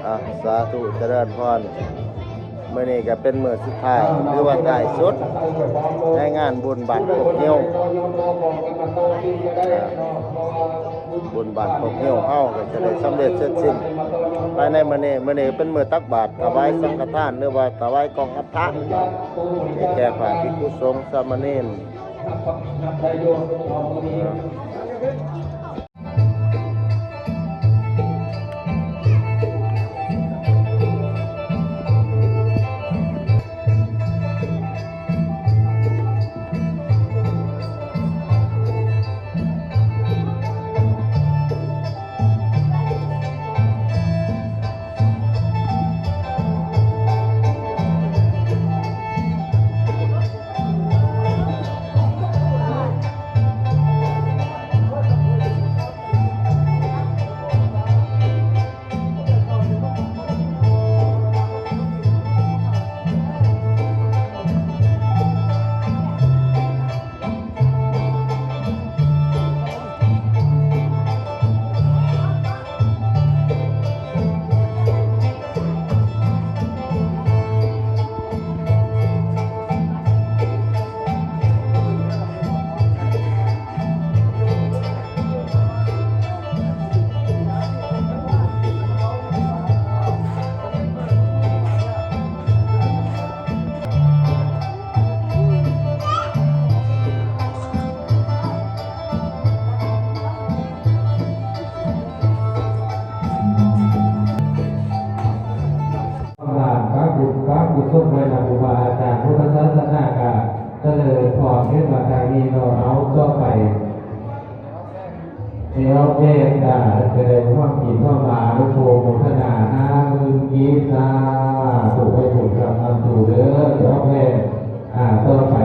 ອ່າ ສາທຸ ຈະເລີນພອນ. ມື້ນີ້ກໍເປັນມື້ສຸດທ້າຍ ຫຼືວ່າທ້າຍສຸດ ໃນງານບຸນບ້ານໂຄກງິ້ວ. ອ່າ ບຸນບ້ານໂຄກງິ້ວເຮົາກໍຈະໄດ້ສຳເລັດເສັດສິ້ນພາຍໃນມື້ນີ້. ມື້ນີ້ເປັນມື້ຕັກບາດ ຖວາຍສັງຄະທານ ຫຼືວ່າຖວາຍກອງອັດຖະ ແກ່ພະພິກຂຸສົງ ສາມະເນນ. ທານ ພະບຸນ ພະກຸສົນ ໄວ້ນຳຄູບາອາຈານ ພຸດທະສາສະໜາກະຈະເລີນພອນຂຶ້ນມາທາງນີ້ເນາະ. ເອົາ ຕໍ່ໄປ ແຖວແພກກະຈະໄດ້ຮ່ວມກິນຮ່ວມອານຸໂມທະນາຫ້າໝື່ນກີບ. ສາທຸ ໃຫ້ບຸນກຳນຳສູ່ເດີ ແຖວແພກ. ອ່າ ຕໍ່ໄປ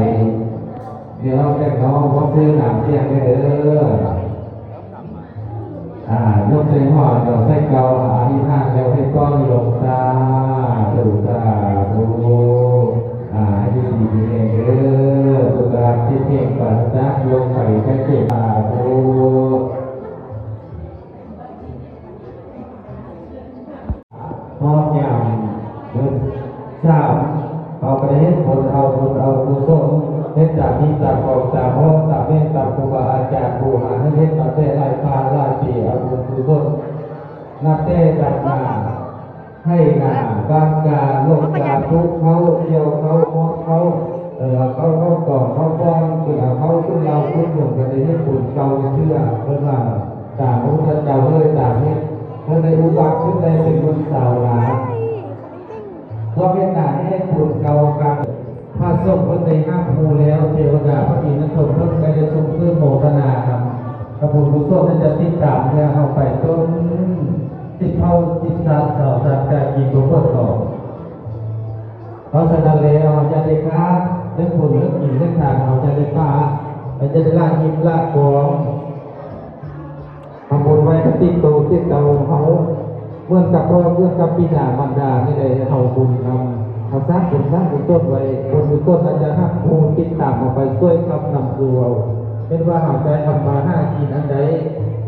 ດຽວເຮົາແຕ່ງເນາະ ບໍ່ຊື້ນ້ຳສຽງເດີ. ອ່າ ຍົກໃສ່ຫົວ ເອົາໃສ່ເກົ້າ ອະທິຖານແລ້ວໃຫ້ປ້ອນລົງ. ສາທຸ ສາທຸ. ອ່າ ໃຫ້ຢູ່ດີມີແຮງເດີ ສຸຂະພາບແຂງແຮງ ປາສະຈາກໂລກໄພໄຂ້ເຈັບ. ສາທຸ. ຮອດຍາມມື້ສາມ ເຮົາກໍໄດ້ເຮັດບຸນເອົາບຸນເອົາກຸສົນ ເຮັດຕາມຮີດຕາມຄອງ ຕາມຫ້ອງຕາມແມ່ນ ຕາມຄູບາອາຈານ ຜູ້ຫາເຮັດມາແຕ່ຫຼາຍປານຫຼາຍປີ ເອົາບຸນກຸສົນ ນັບແຕ່ດຳນາ ໄຖນາ ບາດກາ ລົງກາ ປູກເຂົ້າ ກ່ຽວເຂົ້າ ຮອດເຂົ້າ ເອີ ເຂົ້າ ເຂົ້າກອງ ເຂົ້າປ້ອນ ເພິ່ນເອົາເຂົ້າຂຶ້ນເຫຼົ້າຂຶ້ນໜູນ ກໍໄດ້ເຮັດບຸນເກົ່າເທື່ອ ເພິ່ນວ່າ ຕາມພະພຸດທະເຈົ້າເອີຍ ຕາມເຮັດ ເພິ່ນໄດ້ອຸບັດຂຶ້ນໄດ້ເປັນບຸນຊາວລ້ານ ພວກເຮັດໜ້າແຫ້ງບຸນເກົ່າກັນ ພະສົງເພິ່ນໄດ້ຮັບຮູ້ແລ້ວ ເທວະດາພະອິນເພິ່ນກໍໄດ້ສົ່ງເສີມໂມທະນານຳ ກະບຸນກຸສົນນັ້ນຈະຕິດຕາມເມື່ອເຮົາໄປຈົນສິບເຜົ່າສິບຊາດຊາວຊາດກາກິນບໍ່ເບິດດອກ. ເພາະສະນັ້ນແລ້ວ ເຮົາຢ່າໄດ້ຂາດ ເລື່ອງບຸນເລື່ອງກິນເລື່ອງທານ ເຮົາຢ່າໄດ້ປະ ເຮົາຢ່າໄດ້ລະຫິບລະກອງ ທຳບຸນໄວ້ຕິດໂຕຕິດເຕົາເຮົາ ເໝືອນກັບພໍ່ ເໝືອນກັບບິດາມານດານີ້ແຫຼະ ເຮົາບຸນນຳ ເຮົາສ້າງບຸນສ້າງກຸສົນໄວ້ ບຸນກຸສົນນັ້ນຈະຮັບຮູ້ຕິດຕາມເຮົາໄປ ຊ່ວຍຂັບນຳສູ່ເຮົາ ແມ່ນວ່າເຮົາຈະທຳມາຫາກິນອັນໃດ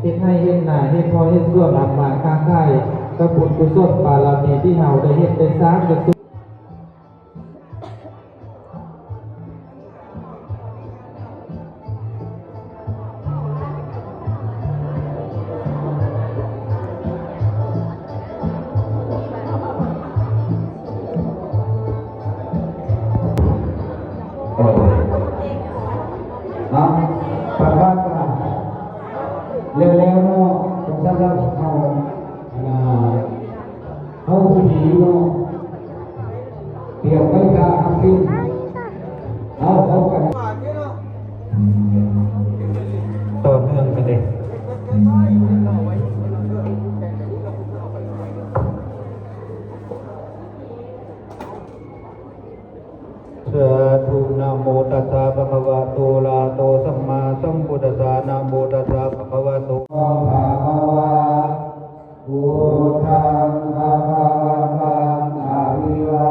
ເຮັດໄຮ່ເຮັດນາ ເຮັດໄຮ່ເຮັດສວນ ທຳມາຄ້າຂາຍ ກະບຸນກຸສົນບາລະມີທີ່ເຮົາໄດ້ເຮັດໄດ້ສ້າງໄດ້ ເນາະ ປະກາດວ່າແລ້ວໆເນາະ ສຳລັບເຮົາ ອັນນ່າ ເຮົາຜູ້ດີເນາະ ຕຽມໄວ້ຖ້າຮັບສິນ ເຮົາເຂົ້າກັນ ຕໍ່ເນື່ອງກັນເດ້. ສາທຸ ນະໂມຕັດສະ ພະຄະວະໂຕ ອະລະຫະໂຕ ສຳມາສຳພຸດທັດສະ ນະໂມຕັດສະ ພະຄະວະໂຕ ພະຄະວະ ພຸດທັງ ພະຄະວັນຕັງ ອະພິວາ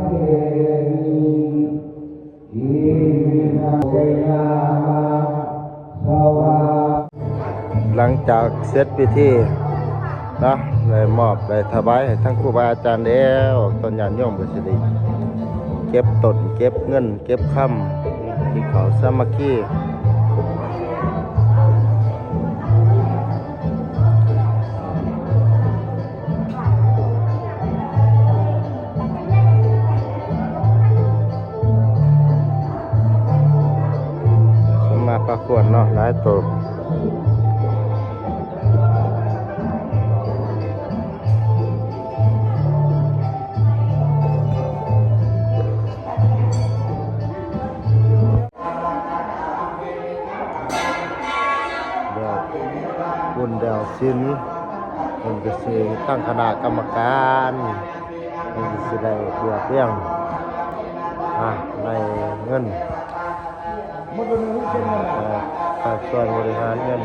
ເທມິ ອິມິນະ ເຕຍາມະ ສະວາ. ຫຼັງຈາກເສັດພິທີ ເນາະ ໄດ້ມອບໄດ້ຖວາຍໃຫ້ທັງຄູບາອາຈານແລ້ວ ຕອນຍາດໂຍມກໍຊິໄດ້ເກັບຕົ້ນເກັບເງິນເກັບຄຳ ກິນເຂົ້າສາມັກຄີ ສົມມາພາຄວນເນາະ ຫຼາຍໂຕ. ແລ້ວບຸນແລ້ວສິນ ເພິ່ນກໍຊິ ທາງຄະນະກຳມະການ ເພິ່ນກໍຊິໄດ້ລຽບລຽງ ອ່າ ໃນເງິນ ອ່າ ພາກສ່ວນບໍລິຫານເງິນ